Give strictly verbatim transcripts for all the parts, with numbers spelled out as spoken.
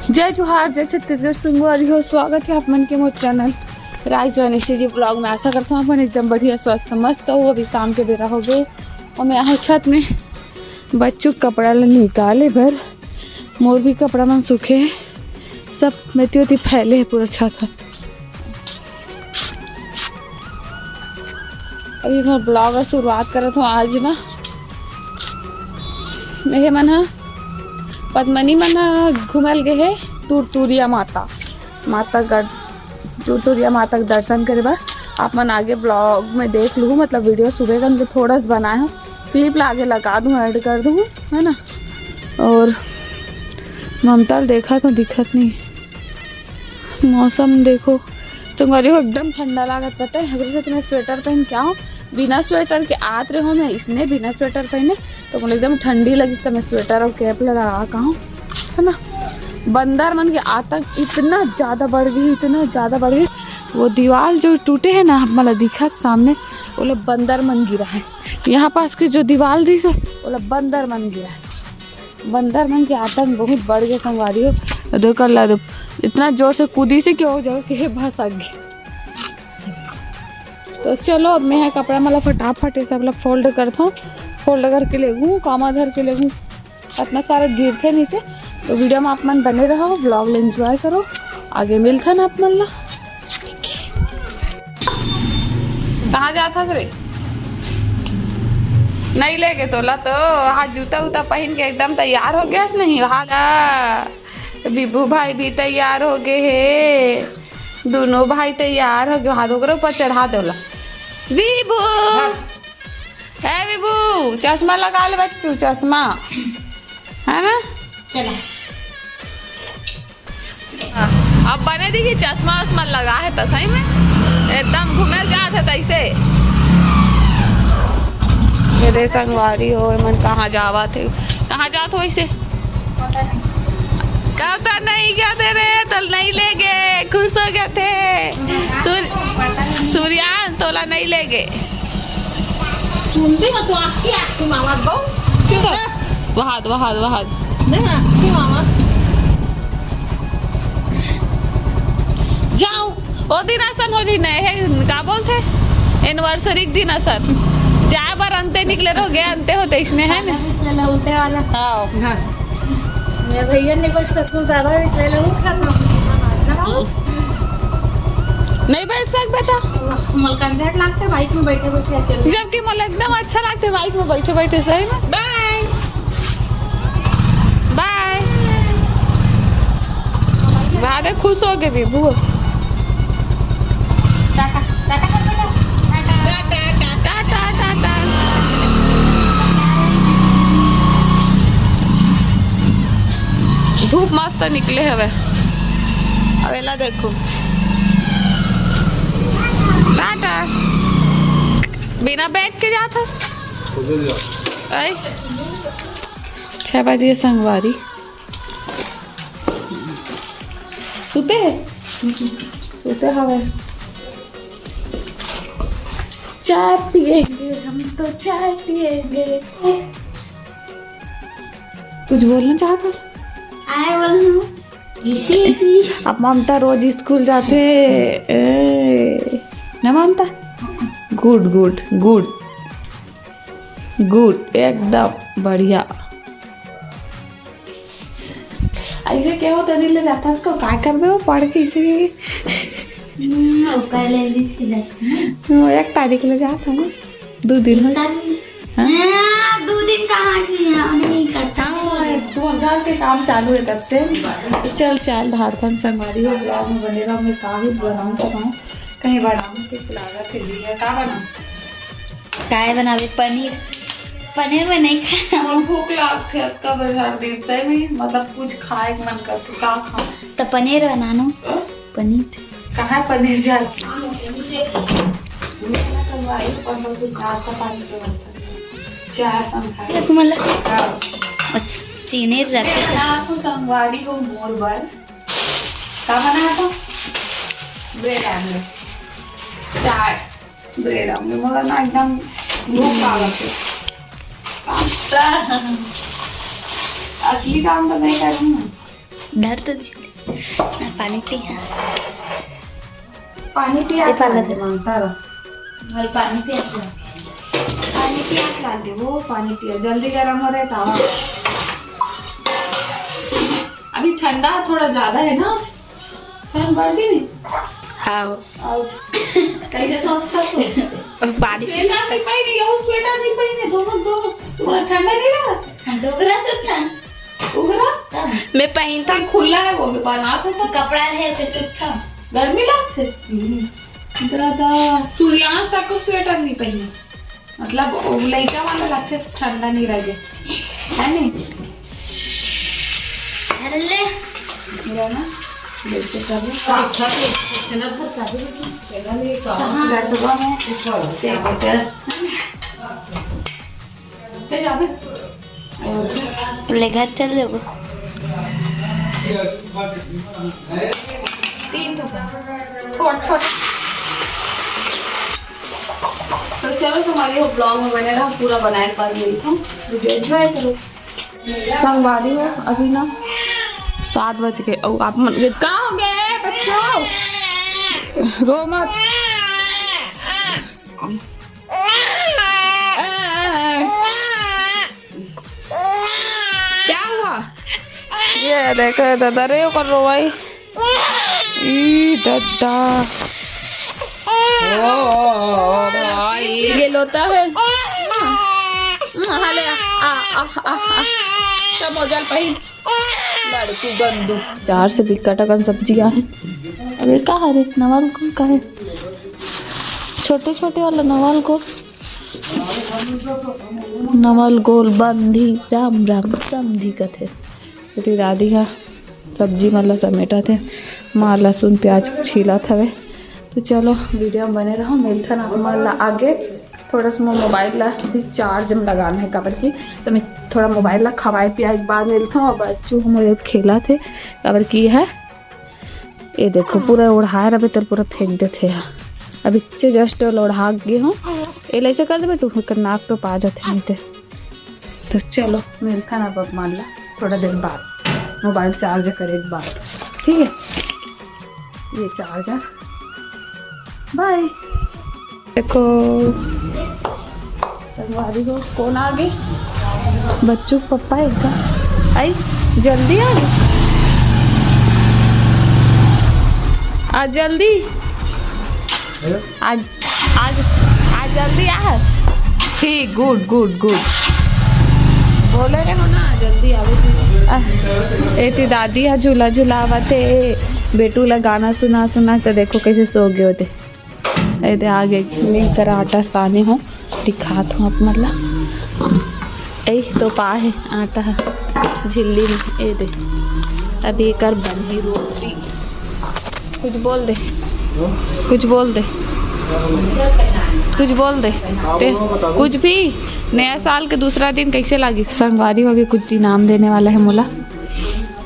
जय जोहार, जय छत्तीसगढ़ संगवारी हो, स्वागत है आप मन के मोर चैनल राज रानी सीजी ब्लॉग में। आशा करता हूँ अपन एकदम बढ़िया, स्वस्थ, मस्त हो। अभी शाम के बेरा हो गए और मैं यहाँ छत में बच्चों के कपड़ा ला निकाले बर, मोर भी कपड़ा मन सूखे हे, सब मेती ओती फैले हे पूरा छत ह। अभी मैं ब्लॉग ला शुरुआत करत हूँ आज ना। ये मन ह, पदमनी मन ह घूमल गए हे तुरतुरिया माता, माता गढ़, तुरतुरिया माता के दर्शन करे बर। आप मन आगे ब्लॉग में देख लू, मतलब वीडियो सुबह कन के थोड़ा सा बनाए हूँ, क्लिप ला आगे लगा दूँ, ऐड कर दूँ, है ना। और ममता ल देखा तो दिखत नहीं। मौसम देखो संगवारी हो, एकदम ठंडा लागत, पता है। अगर से मैं स्वेटर पहन के आऊँ, बिना स्वेटर के आत रहे हो, मैं इसने बिना स्वेटर पहने तो मोला एकदम ठंडी लगिस, तो मैं स्वेटर और कैप लगा का हूँ, है ना। बंदर मन के आतंक इतना ज़्यादा बढ़ गई, इतना ज़्यादा बढ़ गई। वो दीवार जो टूटे है ना, आप मन ला दिखत सामने, वो लोग बंदर मन गिरा है। यहाँ पास के जो दीवार दिस है, वो लोग बंदर मन गिरा है। बंदर मन के आतंक बहुत बढ़ गए संगवारी हो। देखो ला, इतना जोर से कूदी से कि वो जगह के भसक गए। तो चलो, अब मैं ह कपड़ा मन ला फटाफट ये सब ला फोल्ड करत हूँ, फोल्ड करके लेगहूँ, कामा धर के लेगहूँ। इतना सारा गिरथे नहीं थे। तो वीडियो में आप मन बने रहो, ब्लॉग ला एंजॉय करो, आगे मिलथन आप मन ला। कहाँ जात हस रे? नहीं लेगे तोला तो। हाथ जूता उता पहन के एकदम तैयार हो गया नहीं? हाल विभू भाई भी तैयार हो गए हे, दोनों भाई तैयार हो गए। हाथ ओकरे ऊपर चढ़ा दे ओला। विभू, ए विभू, चश्मा लगा ले बच्चू, चश्मा, है ना? चला। अब बने देखी चश्मा उश्मा लगा है तो सही में एकदम घूमे जात है तैसे। ये दे संगवारी हो, एमन कहाँ जावत है, कहाँ जात हो इसे? कब तक नहीं गया थे रे, तो नहीं ले गए, खुश हो गए थे। सूर-, सूर्यान तोला नहीं ले गए। सुनती हो तो आपकी, आपकी मामा को। चुप कर। वहाद, वहाद, वहाद। नहीं, आपकी मामा। जाओ, ओ दिन असन हो जी, नए है, का बोलते? एनिवर्सरी के दिन असन। जाए बर अंते निकले रहो, गए अंते होते इसने, है ना? चला उल्टे वाला। हाँ। हाँ। मैं भैया ने कुछ कसम ज्यादा भी ट्रेलर उठा था। नहीं बैठ सक बेटा। मलकंदर लागते बाइक में बैठे बैठे अकेले। जबकि मोला एकदम अच्छा लागते बाइक में बैठे बैठे, सही में। बाय। बाय। बाय। खुश हो गए विभू। टाटा, टाटा कर बेटा। टाटा, टाटा, टाटा। धूप मस्त निकले हवे। अब एला देखो। टाटा। बिना बैग के जात हस? आय। छह बजे संगवारी। सुते है? सुते हवे। चाय पिएंगे हम तो, चाय पिएंगे। कुछ बोलना चाहता? आए बोलना। इसी की। अब ममता रोज स्कूल जाते। ए, ना ममता? गुड, गुड, गुड। गुड, एकदम बढ़िया। ऐसे क्या होता, दिल ले जाता तो का करबे वो पढ़ के इसे? हम्म, ओकर ले लिख के जाती हूँ। वो एक तारीख ले जाता हूँ, दो दिन हो। तारीख? हाँ? हाँ, दो दिन कहाँ जी, हम नहीं करता। हाँ, तू घर के काम चालू है तब से। चल, चल, झारखंड संगवारी हो, ब्लॉग में बने रहो, मैं काफी बनाऊँ तो हूँ, कहीं बनाऊँ के लागत है जी, का बनाऊँ? काय बनावे? पनीर। पनीर में नहीं खाना। मोर भूख लागथे, अतका बजार दिन से भी, मतलब, कुछ खाए के मन करथे, का खाऊं? तो पनीर बना नो। अ? पनीर। कहाँ पनीर जात? चाय संग खाए। ये तुम्हाला? हाँ। अच्छा, चीनी रख। मैं बना तो संगवारी हो मोर बर। का बना तो? Bread omelette. चाय। ब्रेड आमलेट, मोला ना एकदम भूख लागत हे। काम त, असली काम त मैं करूँ ना। धर तो दे। पानी पी। हाँ। पानी पिया ये पाला के दे। मांगता रहा। भाई, पानी पिया के ला। पानी पिया के ला दे, वो पानी पिया, जल्दी गर्म हो रहे तावा। अभी ठंडा थोड़ा ज्यादा है ना, ठंड बढ़ गई नहीं? हाँ। और कैसे सोचता तू? पानी। स्वेटर नहीं पहने, ये स्वेटर नहीं पहने, दोनों, दोनों। तुम्हारा ठंडा नहीं लगा? हम तो उघरा सुत था। उघरा? तब। मैं पहनता। तो खुला है वो, बना तो था। कपड़ा रहे तो सुत था। गर्मी लगते? हम्म। दादा, सूर्यांश तक को स्वेटर नहीं पहने। मतलब, वो लइका वाला लगते, ठंडा नहीं रह गया। है नहीं? अरे। मेरा ना, देखते कर लो। अच्छा, तो इतना भर काहे रखी? पहला नहीं कहा। कहाँ? जैसे वो है। ऊपर। से होते हैं। ले जाबे। ले घर चल जाबो। तीन ठो। छोट, छोट। तो चलो, तुम्हारी वो vlog में बने रहो, पूरा बनाए के बाद मिलता हूँ, video enjoy करो। संगवारी हो, अभी ना सात बज गए। ओ, आप मन के का हो गए बच्चों? रो मत। क्या हुआ? ये देखो दादा रे, ओकर रोवाई। ई दादा। ओ, ओ, ओ, ओ, भाई। ये लोता है। हाँ, ले आ, आ, आ, आ, आ। सब मोजल पहिन। लड़की गंदू। चार से बिकट अकन सब्जी आहे। अबे का हरे? नवल गोल का है? छोटे छोटे वाला नवल गोल। नवल गोल बंधी, राम राम समधी कथे। तेरी दादी हा सब्जी मन ला समेटत हे, माँ लहसुन प्याज छीलत हवे। तो चलो, video में बने रहो, मिलथन आप मन ला आगे। थोड़ा सा मोर mobile ला भी charge में लगाना है, काबर कि तो मैं थोड़ा mobile ला खवाए पियाए के बाद मिलथन। और बच्चू हमर खेलत हे, काबर कि है ये देखो, पूरा ओढ़ाए रहे तो पूरा फेंक देथे हा। अभी चे just ओढ़ा गे हूँ, एला ऐसे कर दे बेटू, ओकर नाक टोपा जाथे नहीं ते। तो चलो, मिलथन अब आप मन ला थोड़ा देर बाद, mobile charge करे के बाद, ठीक है? ये charger, bye। देखो, संगवारी हो, कौन आ गए? बच्चू के पप्पा है का? आई, जल्दी आ गए। आ जल्दी। आज, आज, आज जल्दी आ। ठीक, good, good, good। बोले रहे हो ना, जल्दी आवे। आ, एती दादी हा झूला झुलावत हे, बेटू ला गाना सुना सुना, तो देखो कैसे सो गए होते। ए दे, आ गए, मैं करा आटा साने हो, दिखात हूँ आप मन ला। ए तो पा है आटा ह, झिल्ली में, ए दे। अभी एकर बनही रोटी। कुछ बोल दे, कुछ बोल दे, कुछ बोल दे। ते कुछ भी। नया साल के दूसरा दिन कैसे लागिस? संगवारी हो, अभी कुछ इनाम देने वाला है मोला,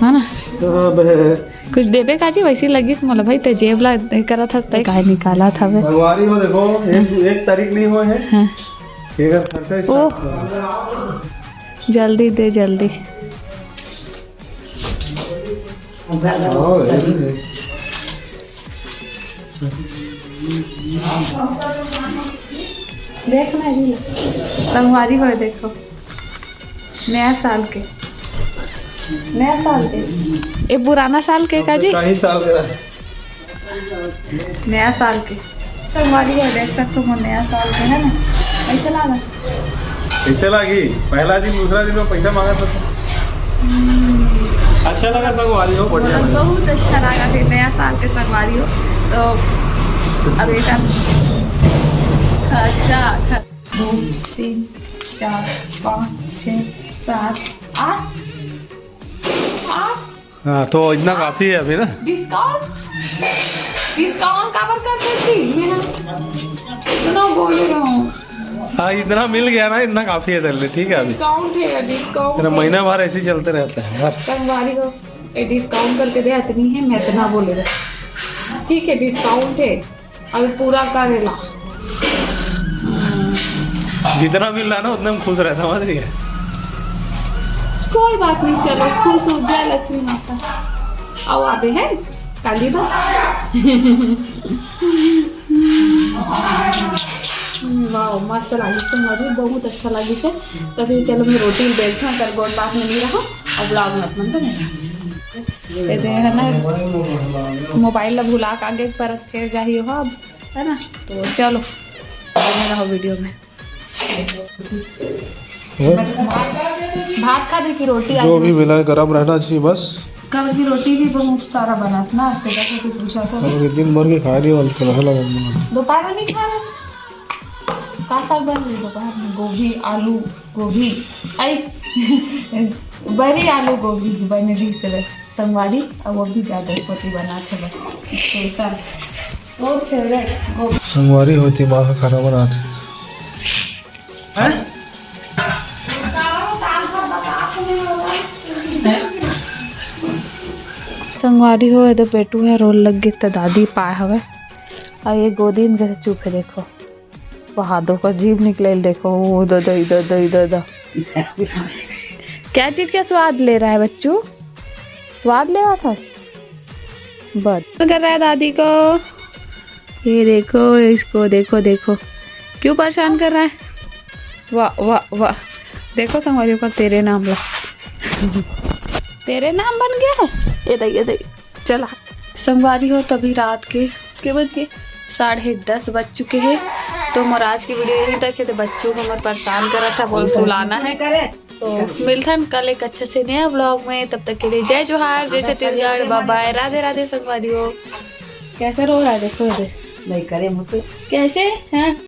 है ना? अबे। कुछ देबे काजी, वैसे लगिस मोला भाई, ते जेब ला करत हस, ते काय निकालत हवे? संगवारी हो, देखो, एक, एक तारीख नहीं हुआ है। हाँ। एकर खर्चा ओह। Start करो। जल्दी दे, जल्दी। हाँ, जल्दी दे। देख ना, ये लो। संगवारी हो, देखो। नया साल के, नया साल के, ये पुराना साल के काजी? काही साल के? नया साल के। संगवारी हो, देख सकते हो, नया साल के है ना, कैसे लागा? कैसे लागी? पहला दिन, दूसरा दिन में पैसा मांगा था। अच्छा लगा संगवारी हो, बढ़िया लगा। बहुत अच्छा लगा फिर नया साल के संगवारी हो। तो अब एक अच्छा, अच्छा। दो, तीन, चार, पाँच, छः, सात, आठ। आठ? हाँ, तो इतना काफी है अभी ना। Discount? Discount काबर कर देती? मैं इतना बोल रहा हूँ। हाँ, इतना मिल गया ना, इतना काफी है तेरे लिए, ठीक है अभी। Discount है, discount तेरा है। महीना भर ऐसे ही चलते रहता है, बस। संगवारी हो, ये discount करके दे, इतनी है, मैं इतना बोलेगा। ठीक है, discount है। अभी पूरा करेला। जितना मिल रहा ना, उतना में खुश रह, समझ रही है? कोई बात नहीं, चलो, खुश हो, जय लक्ष्मी माता। अउ आबे हे काली बा। हम्म, वाह, मस्त लागिस हे, मधु, बहुत अच्छा लागिस हे। त फिर चलो, मैं रोटी बेलथों, कर गोठ बात में नहीं रहा, अउ vlog मत मन बने। ये दे है ना, मोबाइल ला भुला के आगे परत फेर जाही हो अब, है ना? तो चलो, बने रहो वीडियो में। हैं? भात खा दे कि रोटी? जो आज भी मिला है, गरम रहना चाहिए बस। कब की रोटी भी बहुत सारा बना था ना, आज के दस बजे पूछा था। और दिन भर के खा रही हो, हल्का हल्का लगा मुझे। दोपहर में नहीं खाया? का साग बन रही दोपहर में? गोभी, आलू, गोभी, आई, बरी आलू गोभी बने दी से बस। संगवारी, अब वो भी ज्यादा पति बना थे बस। स्पेशल, बहुत फेवरेट गोभी। संगवारी होती माँ का खाना बनाते। हैं? संगवारी हो, ये तो पेटू है, रोल लग गई, त दादी पाए हवे। अउ ये गोदी में कैसे चुप है, देखो। वहाँ दो का जीभ निकले, देखो, वो दो, दो, दो, दो, दो, दो। क्या चीज का स्वाद ले रहा है बच्चू? स्वाद ले रहा था? बस कर रहा है दादी को। ये देखो, इसको देखो, देखो, क्यों परेशान कर रहा है? वाह, वाह, वाह। देखो संगवारी, ओकर तेरे नाम ला। तेरे नाम बन गया है। ये दे, ये दे। चला। संगवारी हो, तभी रात के, के बज गए? साढ़े दस बज चुके हैं। तो मोर आज की वीडियो यहीं तक है। तो बच्चू हमर परेशान करा था, बोल सुलाना है। तो मिलथन कल एक अच्छे से नया vlog में। तब तक के लिए जय जोहार, जय छत्तीसगढ़, bye bye, राधे राधे संगवारी हो। कैसे रो रहा है, देखो इधर। नहीं करे मुझे। कैसे? हाँ।